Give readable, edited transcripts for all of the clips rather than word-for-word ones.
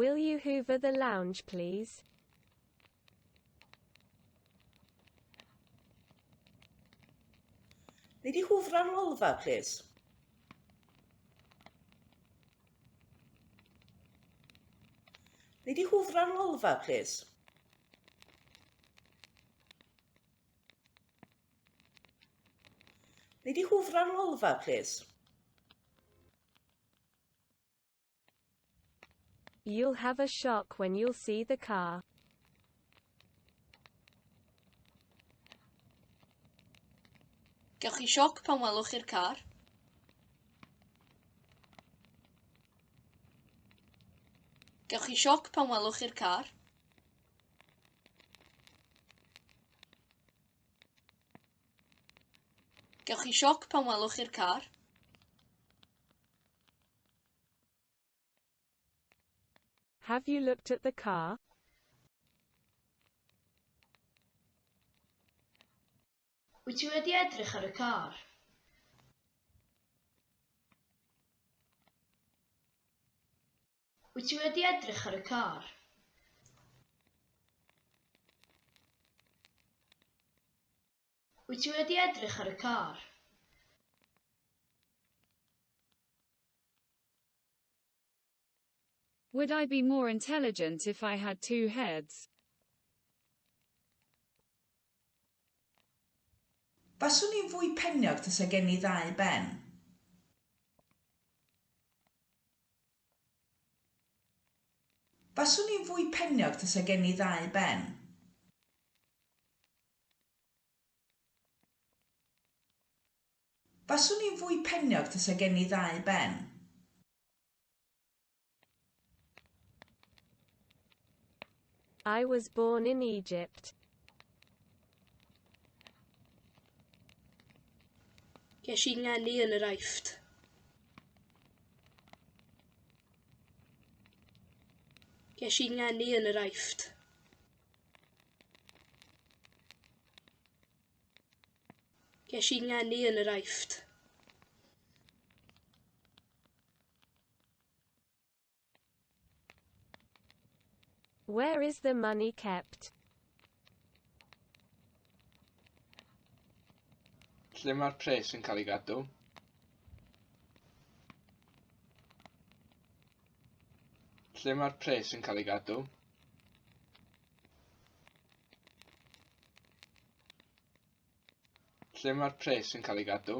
Will you hoover the lounge, please? Nei di hwfra'r lolfa, plis? Nei di hwfra'r lolfa, plis? Nei di hwfra'r lolfa, plis? You'll have a shock when you'll see the car. Gewch chi sioc pan welwch chi'r car. Gewch chi sioc pan welwch chi'r car. Gewch chi sioc pan welwch chi'r car. Have you looked at the car? Wyt ti wedi edrych ar y car? Wyt ti wedi edrych ar y car? Wyt ti wedi edrych ar y car? Would I be more intelligent if I had two heads? Baswn i'n fwy peniog tasa gen i ddau ben. Baswn i'n fwy peniog tasa gen i ddau ben. Baswn i'n fwy peniog tasa gen i ddau ben. I was born in Egypt. Ges i ngeni yn yr Aifft. Ges i ngeni yn yr Aifft. Ges i ngeni yn yr Aifft. Where is the money kept? Lle mae'r pres yn cael ei gadw? Lle mae'r pres yn cael ei gadw? Lle mae'r pres yn cael ei gadw?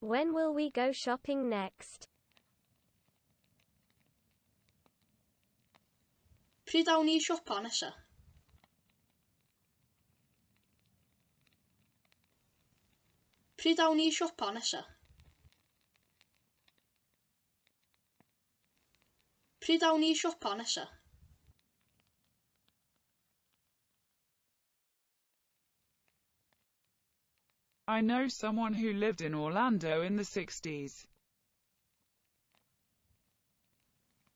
When will we go shopping next? Pryd awn ni i siopa nesa? Pryd awn ni i siopa nesa? Pryd awn ni i siopa nesa? I know someone who lived in Orlando in the 60s.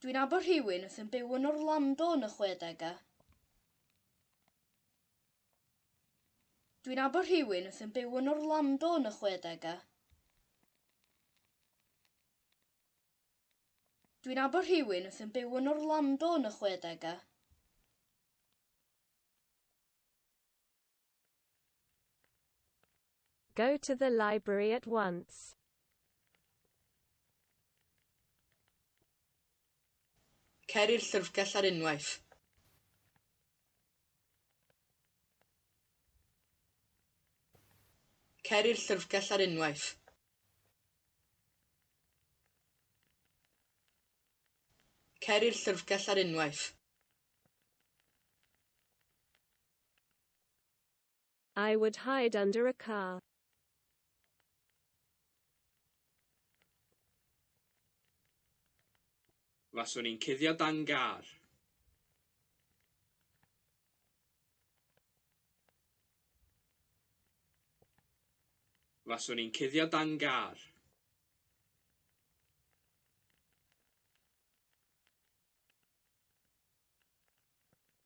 Dwi'n nabod rhywun oedd yn byw yn Orlando yn y chwedegau. Dwi'n nabod rhywun oedd yn byw yn Orlando yn y chwedegau. Dwi'n nabod rhywun oedd yn byw yn Orlando yn y chwedegau. Go to the library at once. Cer i'r llyfrgell ar unwaith. Cer i'r llyfrgell ar unwaith. Cer i'r llyfrgell ar unwaith. I would hide under a car. Faswn i'n cuddio dan gar. Faswn i'n cuddio dan gar.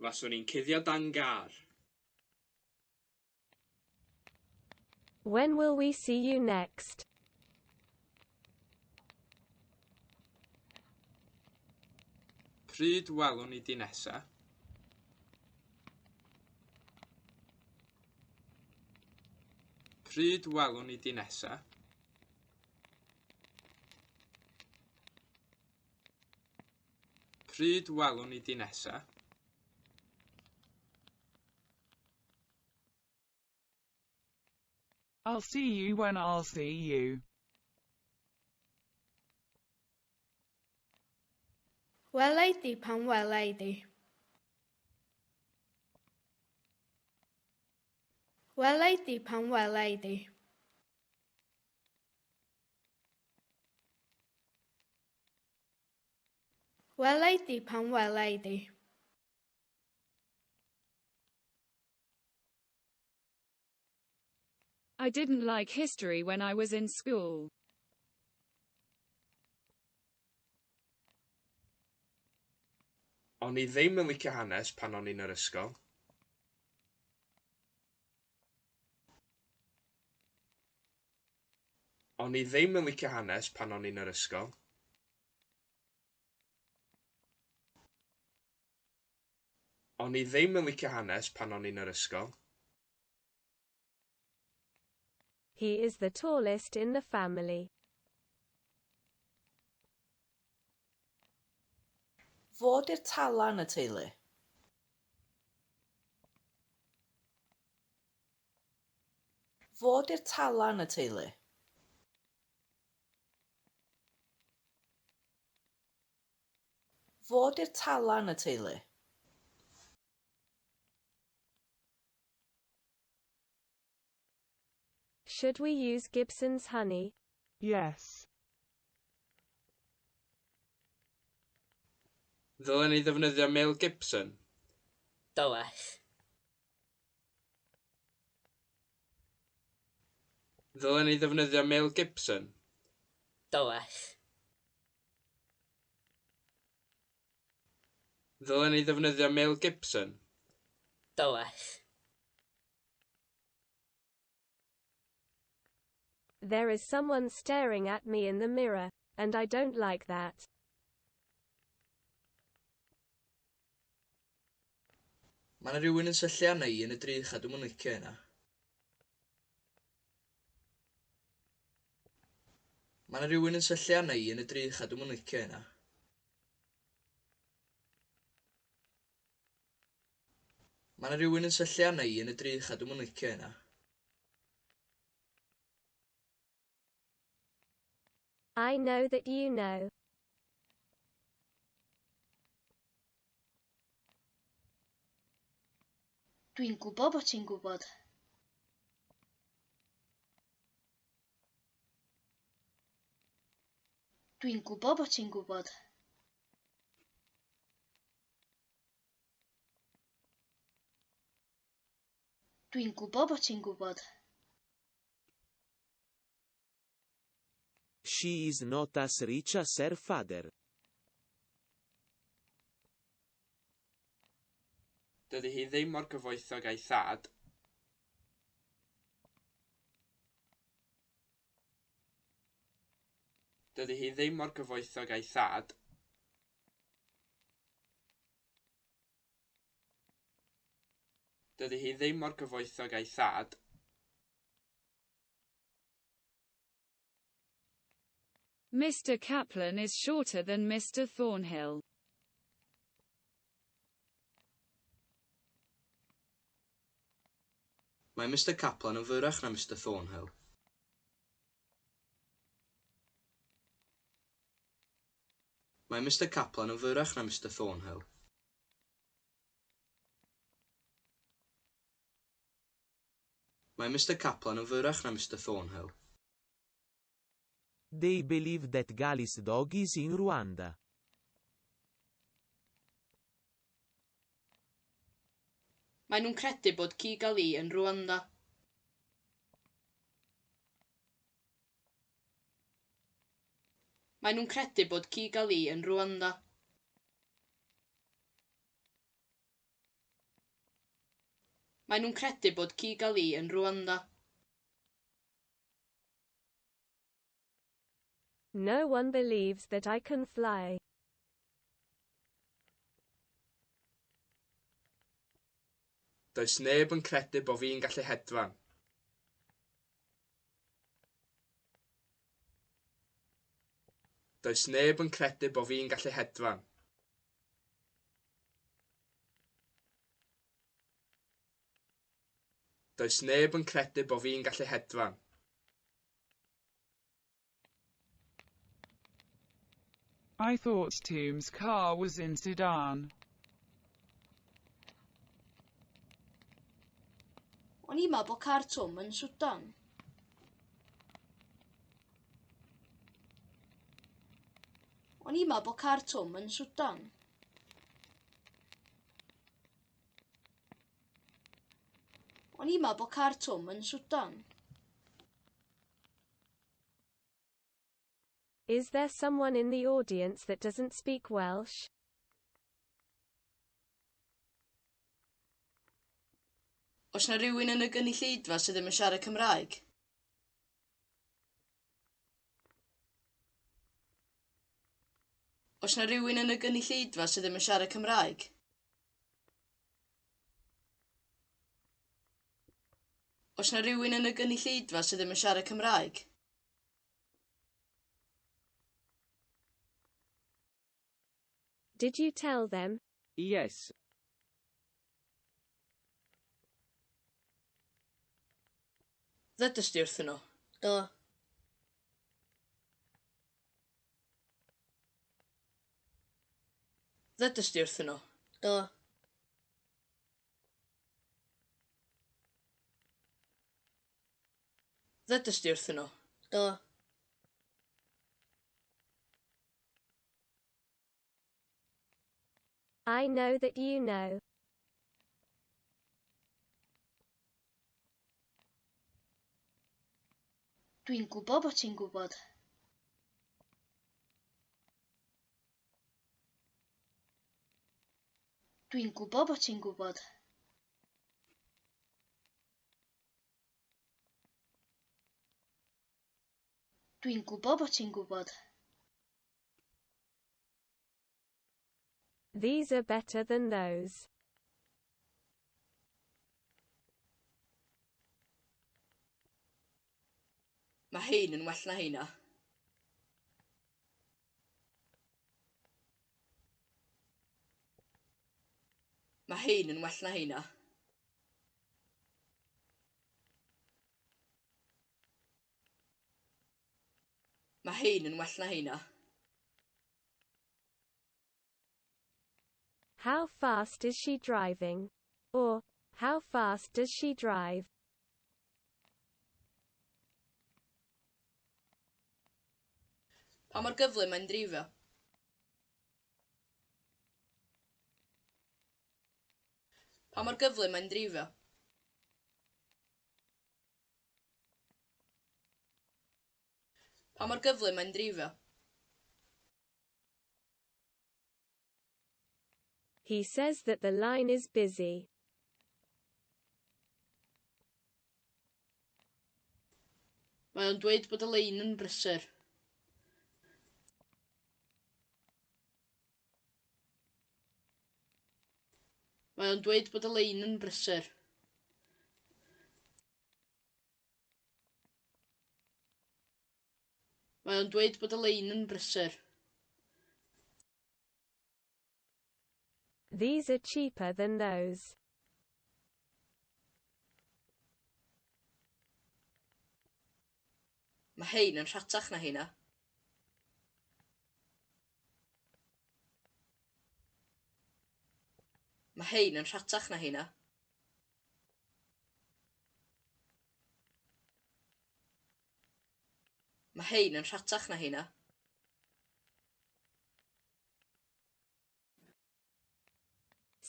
Faswn i'n cuddio dan gar. When will we see you next? Pryd welwn ni di nesa? Pryd welwn ni di nesa? Pryd welwn ni di nesa? I'll see you when I'll see you. Wela i di pan wela i di. Wela i di pan wela i di. Wela i di pan wela i di. I didn't like history when I was in school. O'n i ddim yn licio hanes pan o'n i'n yr ysgol. O'n i ddim yn licio hanes pan o'n i'n yr ysgol. O'n i ddim yn licio hanes pan o'n i'n yr ysgol. He is the tallest in the family. Fo 'di'r tala yn y teulu. Fo 'di'r tala yn y teulu. Fo 'di'r tala yn y teulu. Should we use Gibson's honey? Yes. Ddylen ni ddefnyddio Mel Gibson? Dylech. Ddylen ni ddefnyddio Mel Gibson? Dylech. Ddylen ni ddefnyddio Mel Gibson? Dylech. There is someone staring at me in the mirror, and I don't like that. Mae 'na rywun yn syllu arna i yn y drych a dwi'm yn licio hynna. Mae 'na rywun yn syllu arna i yn y drych a dwi'm yn licio hynna. Mae 'na rywun yn syllu arna i yn y drych a dwi'm yn licio hynna. I know that you know. Dwi'n gwybod bod ti'n gwybod. Dwi'n gwybod bod ti'n gwybod. Dwi'n gwybod bod ti'n gwybod. She is not as rich as her father. Dydy hi ddim mor gyfoethog â'i thad. Dydy hi ddim mor gyfoethog â'i thad. Dydy hi ddim mor gyfoethog â'i thad. Mr. Kaplan is shorter than Mr. Thornhill. Mae Mr Kaplan yn fyrrach na Mr Thornhill. Mae Mr Kaplan yn fyrrach na Mr Thornhill. Mae Mr Kaplan yn fyrrach na Mr Thornhill. They believe that Gali's dog is in Rwanda. Maen nhw'n credu bod Kigali yn Rwanda. Maen nhw'n credu bod Kigali yn Rwanda. Maen nhw'n credu bod Kigali yn Rwanda. No one believes that I can fly. Does neb yn credu bo fi'n gallu hedfan. Does neb yn credu bo fi'n gallu hedfan. Does neb yn credu bo fi'n gallu hedfan. I thought Tom's car was in Sudan. O'n i'n meddwl bod car Twm yn Swdan. O'n i'n meddwl bod car Twm yn Swdan. O'n i'n meddwl bod car Twm yn Swdan. Is there someone in the audience that doesn't speak Welsh? Oes 'na rywun yn y gynulleidfa sydd ddim yn siarad Cymraeg? Oes 'na rywun yn y gynulleidfa sydd ddim yn siarad Cymraeg? Oes 'na rywun yn y gynulleidfa sydd ddim yn siarad Cymraeg? Did you tell them? Yes. Ddedest di wrthyn nhw? Do. Ddedest di wrthyn nhw? Do. Ddedest di wrthyn nhw? Do. I know that you know. Dwi'n gwybod bod ti'n gwybod. Dwi'n gwybod bod ti'n gwybod. Dwi'n gwybod bod ti'n gwybod. These are better than those. Mae hein yn well na heina. Mae hein yn well na heina. Mae hein yn well na heina. How fast is she driving? Or, how fast does she drive? Pa mor gyflym mae'n dreifio? Pa mor gyflym mae'n dreifio? Pa mor gyflym mae'n dreifio? He says that the line is busy. Mae o'n dweud bod y lein yn brysur. Mae o'n dweud bod y lein yn brysur. Mae o'n dweud bod y lein yn brysur. These are cheaper than those. Mae hein yn rhatach na heina. Mae hein yn rhatach na heina. Mae hein yn rhatach na heina.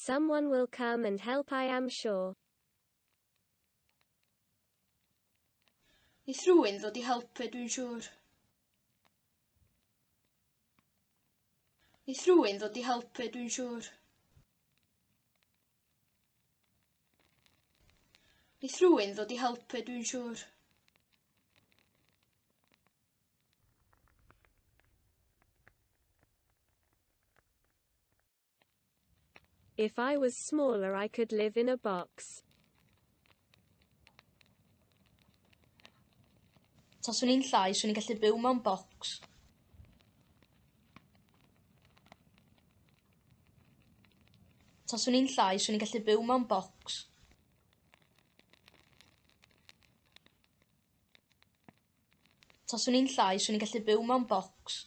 Someone will come and help, I am sure. Neith rhywun ddod i helpu, dwi'n siŵr. Neith rhywun ddod i helpu, dwi'n siŵr. Neith rhywun ddod i helpu, dwi'n siŵr. If I was smaller I could live in a box. Taswn i'n llai, 'swn i'n gallu byw mewn bocs. Taswn i'n llai, 'swn i'n gallu byw mewn bocs. Taswn i'n llai, 'swn i'n gallu byw mewn bocs.